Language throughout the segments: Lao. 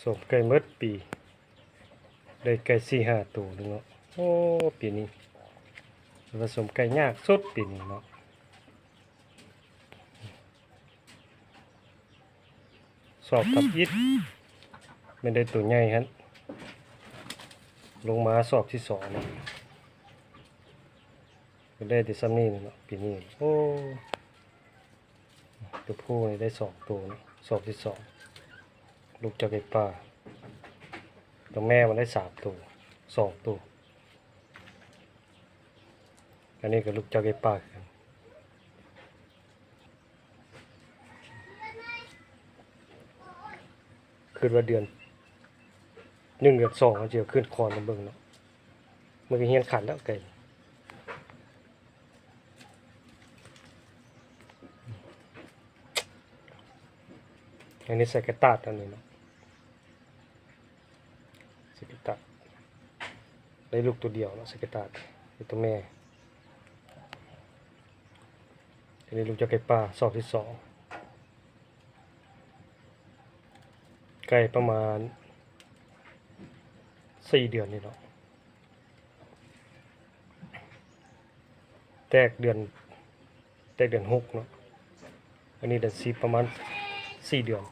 ສົມໄກ່ໝົດປີ ໄດ້ໄກ່ສີ່ຫ້າໂຕໜຶ່ງເນາະ. ໂອ້ ປີນີ້ຖືວ່າສົມໄກ່ຍາກສຸດປີນີ້ເນາະ. ສອບທຳອິດ ແມ່ນໄດ້ໂຕໃຫຍ່ຫັ້ນ ລົງມາສອບທີສອງເນາະ ກໍໄດ້ແຕ່ຊ່ຳນີ້ເນາະປີນີ້. ໂອ້ ຕົວຜູ້ນີ້ໄດ້ສອງໂຕເນາະ ສອບທີສອງ ລູກຈາກໄກ່ປ່າ. ຕົວແມ່ມັນໄດ້ສາມໂຕ ສອງໂຕ. ອັນນີ້ກໍລູກຈາກໄກ່ປ່າຄືກັນ. ຄິດວ່າເດືອນໜຶ່ງເດືອນສອງ ເຮົາຊິເອົາຂຶ້ນຄອນມາເບິ່ງເນາະ. ມັນກໍຮຽນຂັນແລ້ວໄກ່. ອັນນີ້ໃສ່ກະຕາດ ອັນນີ້ເນາະ ໃສ່ກະຕາດ. ໄດ້ລູກໂຕດຽວເນາະ ໃສ່ກະຕາດ ເປັນໂຕແມ່. ອັນນີ້ລູກຈາກໄກ່ປ່າ ສອບທີສອງ ໄກ່ປະມານສີ່ເດືອນນີ້ເນາະ. ແຕກເດືອນ ແຕກເດືອນຫົກເນາະ. ອັນນີ້ເດືອນສິບ ປະມານສີ່ເດືອນ.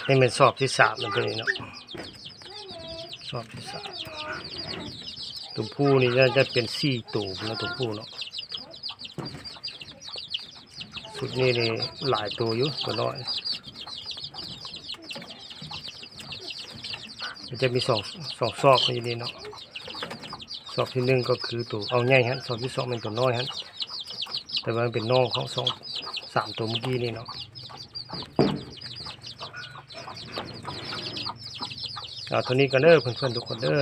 ນີ້ແມ່ນສອບທີສາມແລ້ວ ຕົວນີ້ເນາະ ສອບທີສາມ. ຕົວຜູ້ນີ້ໜ້າຈະເປັນສີ່ໂຕພຸ້ນນະ ຕົວຜູ້ເນາະ. ຊຸດນີ້ນີ້ຫຼາຍໂຕຢູ່ ຕົວນ້ອຍ. ມັນຈະມີສອງ ສອງສອບຢູ່ນີ້ເນາະ. ສອບທີໜຶ່ງກໍຄືໂຕເອົາໃຫຍ່ຫັ້ນ ສອບທີສອງແມ່ນໂຕນ້ອຍຫັ້ນ ແຕ່ວ່າມັນເປັນນ້ອງຂອງສອງ ສາມໂຕມື້ກີ້ນີ້ເນາະ. ເອົາເທົ່ານີ້ກ່ອນເດີເພື່ອນໆທຸກຄົນເດີ.